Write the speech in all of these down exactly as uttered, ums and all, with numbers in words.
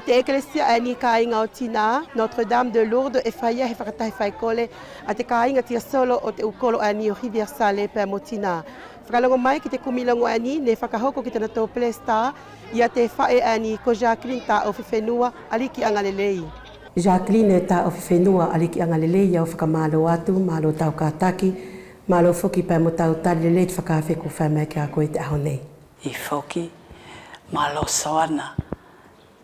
Te ʻekelesia ʻaeni kāiga ʻo Tina, Notre Dame de Lourdes, ʻe fai ia he fakatahi faikole a te kāiga tiasolo ʻo te ʻu kolo ʻaeni ʻo Rivière-Salée pea mo Tina. Fakalogo mai ki te kumi logo ʻaeni neʻe fakahoko ki tanatou pelesita ia te faʻe ʻaeni ko Jacqueline Taʻofifenua Alikiagalelei. Jacqueline Taʻofifenua Alikiagalelei, ʻe au fakamālō atu, mālō tau kātaki, mālō foki pea mo tau tali lelei te fakaafe kua fai mai kia koe ʻi te ʻaho nei. ʻIo foki, mālō Soana.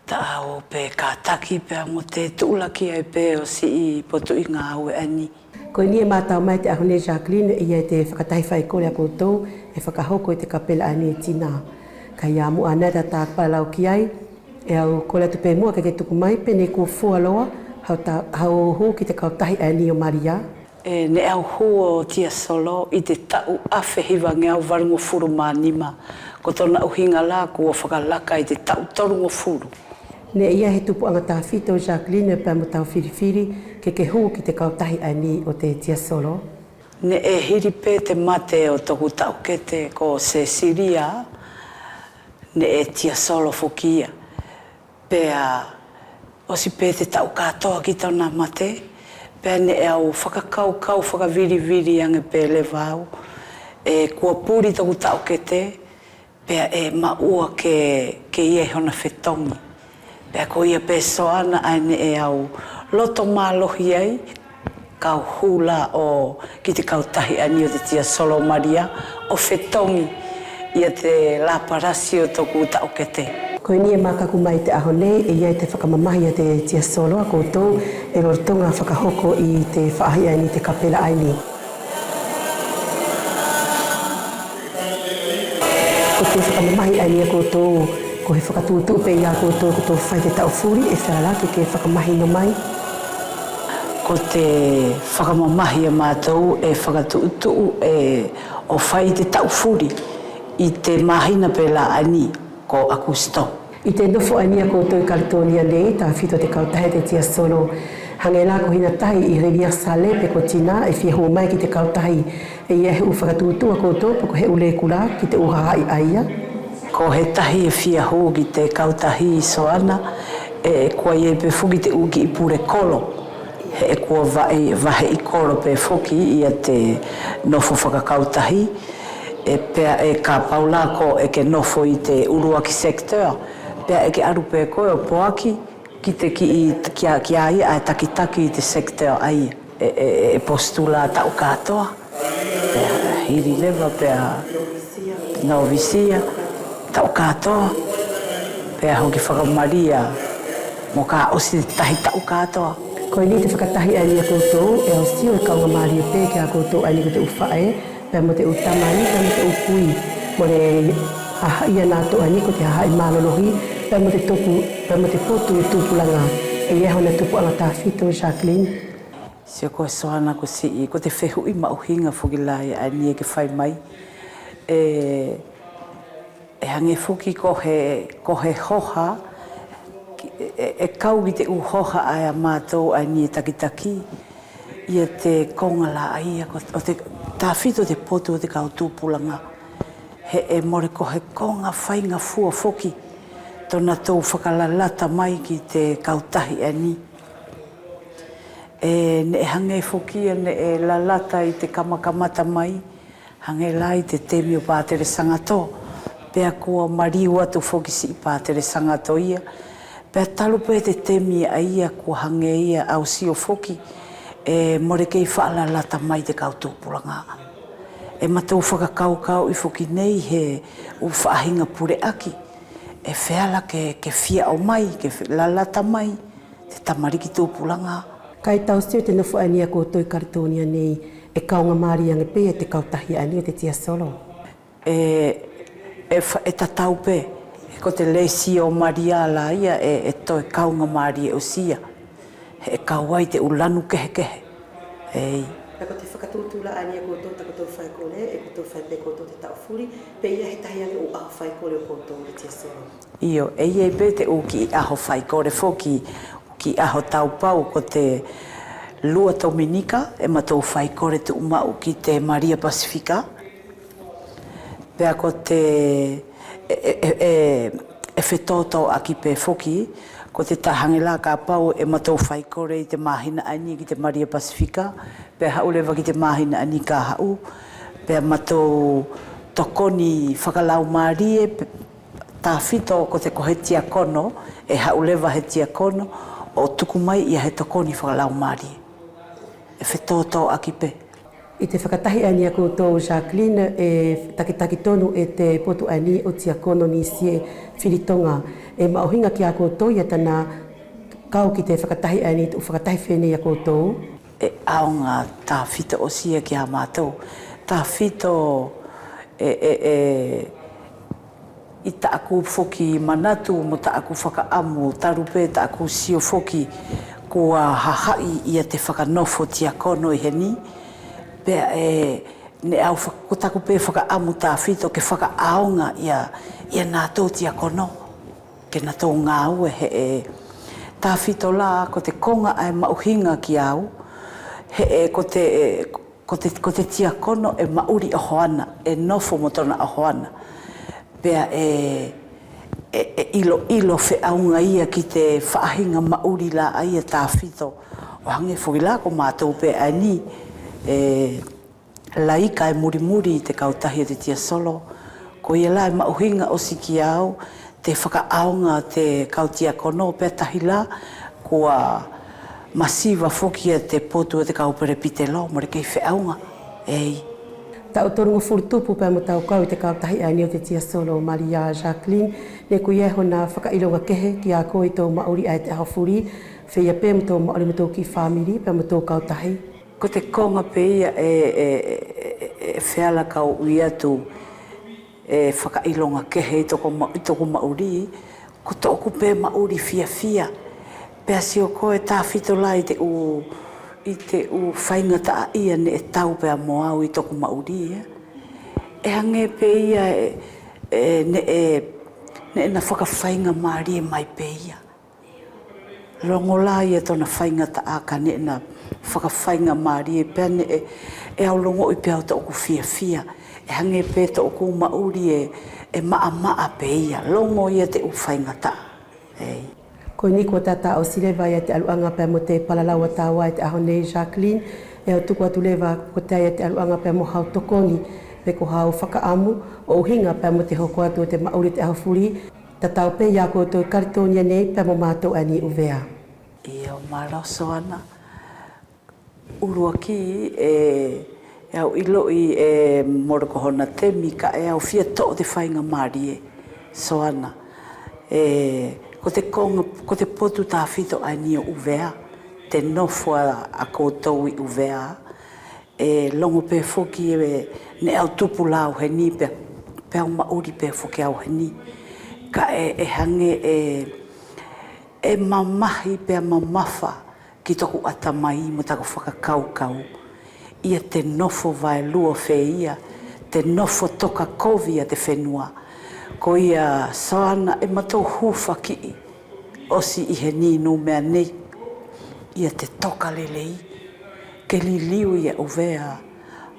Taʻau pe kātaki pea mo te tuʻulaki ai pe ʻo siʻi potuʻi gāue ʻaeni. Ko ʻeni ʻe mātau mai te ʻaho nei Jacqueline, ʻe ʻi ai te fakatahi faikole ʻa koutou ʻe fakahoko ʻi te kapela ʻaeni ʻo Tina. Kaʻe ʻi muʻa ʻaena tata palalau ki ai, ʻe au kole atu pe muʻa ke ke tuku mai pe neʻe kua fualoa hau ta-, hau hū ki te kautahi ʻaeni ʻo Malia. ʻE, neʻe au hū ʻo tiasolo ʻi te taʻu afe hivageau valugofulu ma nima, ko tona ʻuhiga la kua fakalaka ʻi te taʻu tolugofulu. Neʻe ʻi ai he tupuʻaga tafito Jacqueline pea mo tau filifili ke ke hū ki te kautahi ʻaeni ʻo te tiasolo? Neʻe hili pe te mate ʻo toku taʻokete ko Cecilia, neʻe tiasolo foki ia. Pea ʻosi pe te taʻu katoa ki tona mate, pea neʻe au fakakaukau fakavilivili age pe leva au, ʻe kua puli toku taʻokete, pea ʻe maʻua ke, ke ʻi ai hona fetogi. Pea ko ia pe Soana ʻae neʻe au loto mālohi ai, kau hula ʻo ki te kautahi ʻaeni ʻo te tiasolo Malia ʻo fetogi ia te lapalasi ʻo toku taʻokete. Ko ʻeni ʻe makaku mai te ʻaho nei, ʻe ʻi ai te fakamamahi ʻa te tiasolo ʻa koutou ʻe lolotoga fakahoko ʻi te faʻahi ʻaeni, te kapela ʻaeni. Ko te fakamamahi ʻaeni ʻa koutou, ko he fakatuʻutuʻu pe ia koutou ko tou fai te taʻu fuli, ʻe feala ke ke fakamahino mai? Ko te fakamamahi ʻa matou ʻe fakatuʻutuʻu ʻe ʻo fai te taʻu fuli ʻi te mahina pe la ʻaeni ko Akusito. ʻI te nofo ʻaeni ʻa koutou ʻi Kaletonia nei, tafito te kautahi ʻa te tiasolo, hage la ko hina tahi ʻi Rivière-Salée pe ko Tina ʻe fia hū mai ki te kautahi, ʻe ʻi ai he ʻu fakatuʻutuʻu ʻa koutou pe ko he ʻu lekula ki te ʻu hahaʻi ʻaia? Ko he tahi ʻe fia hū ki te kautahi Soana, ʻe kua ʻi ai pe foki te ʻu kiʻi pule kolo, he ʻe kua vaʻe, vaheʻi kolo pe foki ia te nofo fakakautahi, ʻe pea ʻe kapau la ko ʻe ke nofo ʻi te ʻuluaki secteur, pea ʻe ke alu pe koe ʻo poaki ki te kiʻi, kia, kia ia ʻae takitaki ʻi te secteur ʻaia. ʻE, ʻe, ʻe, ʻe postula taʻu katoa. Pea hili leva pea novisia taʻu katoa. Pea hoki fakamalia moka ʻosi te tahi taʻu katoa. Ko ʻeni te fakatahi ʻaeni ʻa koutou, ʻe au sio ʻe kaugamalie pe kia koutou ʻaeni ko te ʻu faʻe pea mo te ʻu tamai, pea mo te ʻu kui, mole hahaʻi ʻa natou ʻaeni ko te hahaʻi malolohi, pea mo te tupu, pea mo te potu tupulaga. ʻE ʻi ai hona tupuʻaga tafito, Jacqueline? Sio koe Soana, ko siʻi, ko te fehuʻi maʻuhiga foki la ia ʻaeni ʻe ke fai mai. ʻE, ʻE hage foki ko he, ko he hoha, ʻe, ʻe kau ki te ʻu hoha ʻae ʻa matou ʻaeni ʻe takitaki ia te koga la ʻaia ko, ʻo te tafito te potu ʻo te kau tupulaga. He ʻe mole ko he koga faigafua foki tonatou fakalalata mai ki te kautahi ʻaeni. ʻE neʻe hage foki ia neʻe lalata ʻi te kamakamata mai, hage la ʻi te temi ʻo Patele Sagato, pea kua maliu atu foki siʻi Patele Sagato ia. Pea talu pe te temi ʻaia kua hage ia au sio foki, ʻe mole kei faʻa lalata mai te kau tupulaga. ʻE matou fakakaukauʻi foki nei he ʻu faʻahiga puleʻaki, ʻe feala ke, ke fia ʻomai, ke fe-, lalata mai te tamaliki tupulaga. Kaʻe tau sio te nofo ʻaeni ʻa koutou ʻi Kaletonia nei, ʻe kaugamalie age pe ia te kautahi ʻaeni ʻo te tiasolo? ʻE, ʻe fa-, ʻe tatau pe, ko te lesi ʻo Malia la ia ʻe, ʻe toe kaugamalie ʻosi ia. He ʻe kau ai te ʻu lanu kehekehe. Ei. Pea ko te fakatuʻutuʻu la ʻaeni ʻa koutou, takotou faikole, ʻe kotou fai pe koutou te taʻu fuli, pe ʻe ʻi ai he tahi age ʻu ʻaho faikole ʻo koutou ʻi te tiasolo? Io, ʻe ʻi ai pe te ʻu kiʻi ʻaho faikole foki, kiʻi ʻaho taupau ko te lua Tominika, ʻe matou faikole tuʻumaʻu ki te Malia Pasifika. Pea ko te, ʻe, ʻe, ʻe, ʻe, ʻe fetotoʻaki pe foki, Ko te tahage la kapau ʻe matou faikole ʻi te mahina ʻaeni ki te Malia Pasifika, pea haʻu leva ki te mahina ʻaeni ka haʻu, pea matou tokoni fakalaumalie, pe-, tafito ko te, ko he tiakono, ʻe haʻu leva he tiakono ʻo tuku mai ia he tokoni fakalaumalie. ʻE fetotoʻaki pe. ʻI te fakatahi ʻaeni ia koutou Jacqueline, ʻe takitaki tonu e te potu ʻaeni ʻo tiakono Nisie Filitoga, ʻe maʻuhiga kia koutou ia tana kau ki te fakatahi ʻaeni, tuʻu fakatahi fenei ia koutou. ʻE ʻaoga tafito ʻosi ia kia matou. Tafito ʻe, ʻe, ʻe, ʻi taʻaku foki manatu mo taʻaku fakaʻamu, talu pe taʻaku sio foki kua hahaʻi ia te fakanofo tiakono ʻi heni. Pea ʻe, neʻe au fa-, ko taku pe fakaʻamu tafito ke fakaʻaoga ia, ia natou tiakono ke natou gaue he ʻe tafito la ko te koga ʻae maʻuhiga kia au, he ʻe ko te, ko te, ko te tiakono ʻe maʻuli ʻohoana, ʻe nofo mo tona ʻohoana. Pea ʻe, ʻe, ʻe iloilo feʻauga ia ki te faʻahiga maʻuli la ʻaia tafito. ʻO hage foki la ko matou pe ʻaeni, ʻe laika ʻe mulimuli ʻi te kautahi ʻo te tiasolo. Koia la ʻe maʻuhiga ʻosi kia au te fakaʻaoga te kau tiakono, pea tahi la kua masiva foki ia te potu ʻo te kau pelepitelo, mole kei feʻauga. Ei. Taʻu tolugofulu tupu pea mo tau kau ʻi te kautahi ʻaeni ʻo te tiasolo Malia Jacqueline, neʻe ko ia hona fakailoga kehe kia koe ʻi tou maʻuli ʻae te ʻaho fuli, feia pe mo tou maʻuli mo tou kiʻi famili pea mo tou kautahi. Ko te koga pe ia ʻe, ʻe, ʻe, ʻe feala kau ui atu, ʻe fakailoga kehe ʻi toku ma-, ʻi toku maʻuli, ko toku pe maʻuli fiafia. Pea sio koe tafito la ʻi te ʻu, ʻi te ʻu faigataʻaʻia neʻe tau pea mo au ʻi toku maʻuli, ʻe. ʻE hage pe ia ʻe, ʻe neʻe, neʻe na fakafaigamalie mai pe ia. Logo la ia tona faigataʻa kaʻe neʻe na fakafaigamalie pea neʻe, ʻe au logoʻi pea ʻo toku fiafia. ʻE hage pe toku maʻuli ʻe, ʻe maʻamaʻa pe ia. Logo ia te ʻu faigataʻa. Ei. Koʻeni kua tataʻosi leva ia te aluʻaga pea mo te palalau ʻa taua ʻi te ʻaho nei Jacqueline, ʻe au tuku atu leva kotea ia te aluʻaga pea mo hau tokoni, pe ko hau fakaʻamu, ʻo ʻuhiga pea mo te hoko atu ʻo te maʻuli ʻo te ʻaho fuli, tatau pe ia koutou ʻi Kaletonia nei pea mo matou ʻaeni ʻi ʻUvea. Io, malo Soana. ʻUluaki ʻe, ʻe au iloʻi ʻe mole ko hona temi kaʻe au fia toʻo te faigamalie Soana. ʻE, ko te koga, ko te potu tafito ʻaeni ʻo ʻUvea, te nofo ʻa, ʻa koutou ʻi ʻUvea. ʻE logo pe foki ʻe neʻe au tupu la au heni pea, pea au maʻuli pe foki au heni. Kaʻe, ʻe hage ʻe, ʻe mamahi pea mamafa ki toku atamai mo taku fakakaukau. Ia te nofo vaelua feia, te nofo tokakovi ʻa te fenua. Koia Soana ʻe matou hufakiʻi ʻosi ʻi heni Numea nei. Ia te toka lelei, ke liliu ia ʻUvea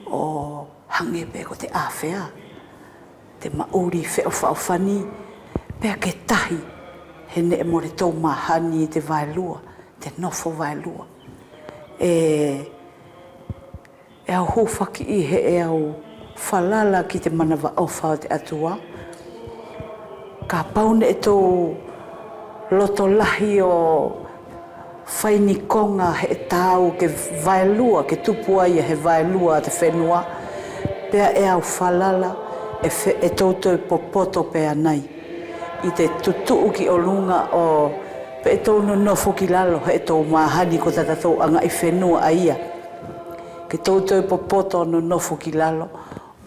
ʻo hage pe ko te afea, te maʻuli feʻofaʻofani, pea ke tahi, he neʻe mole tou mahani ʻi te vaelua, te nofo vaelua. ʻE, ʻE au hufakiʻi he ʻe au falala ki te manavaʻofa ʻo te ʻAtua. Kapau neʻe tou loto lahi ʻo fai ni koga he ʻe tau ke vaelua, ke tupu ai ia he vaelua ʻa te fenua. Pea ʻe au falala ʻe fe-, ʻe tou toe popoto pe anai ʻi te tutuʻu ki ʻoluga ʻo pe ʻe tou nonofo ki lalo he ʻe tou mahani ko tatatou agaʻi fenua ʻaia. Ke tou toe popoto nonofo ki lalo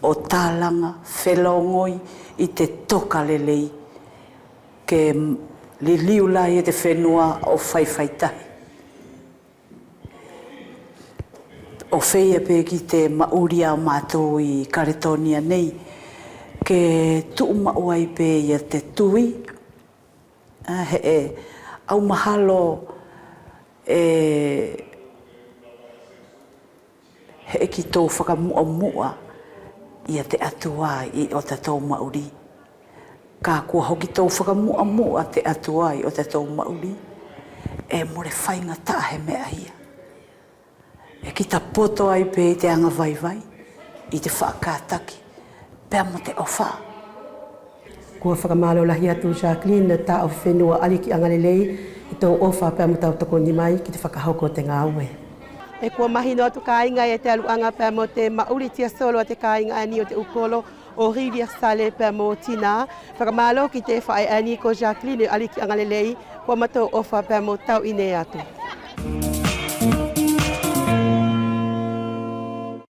ʻo talaga felogoi ʻi te toka lelei. Ke liliu la ia te fenua ʻo faifaitahi. ʻO feia pe ki te maʻuli ʻa matou ʻi Kaletonia nei. Ke tuʻumaʻu ai pe ia te tui. ʻA, he ʻe au mahalo ʻe, he ʻe ki tou fakamuʻamuʻa ia te ʻAtua ʻi ʻotatou maʻuli. Ka kua hoki tou fakamuʻamuʻa te ʻAtua ʻi ʻotatou maʻuli, ʻe mole faigataʻa he meʻa ia. ʻE kita poto ai pe ʻi te agavaivai, ʻi te faʻa kataki, pea mo te ʻofa. Kua fakamalo lahi atu Jacqueline Taofenua Alikiagalelei ʻi tou ʻofa pea mo tau tokoni mai ki te fakahoko ʻo te gaue. ʻE kua mahino atu kaiga ia te aluʻaga pea mo te maʻuli tiasolo ʻa te kaiga ʻaeni ʻo te ʻu kolo ʻo Rivière Salée pea mo Tina. Fakamalo ki te faʻe ʻaeni ko Jacqueline Alikiagalelei, kua matou ʻofa pea mo tau ʻi henei atu.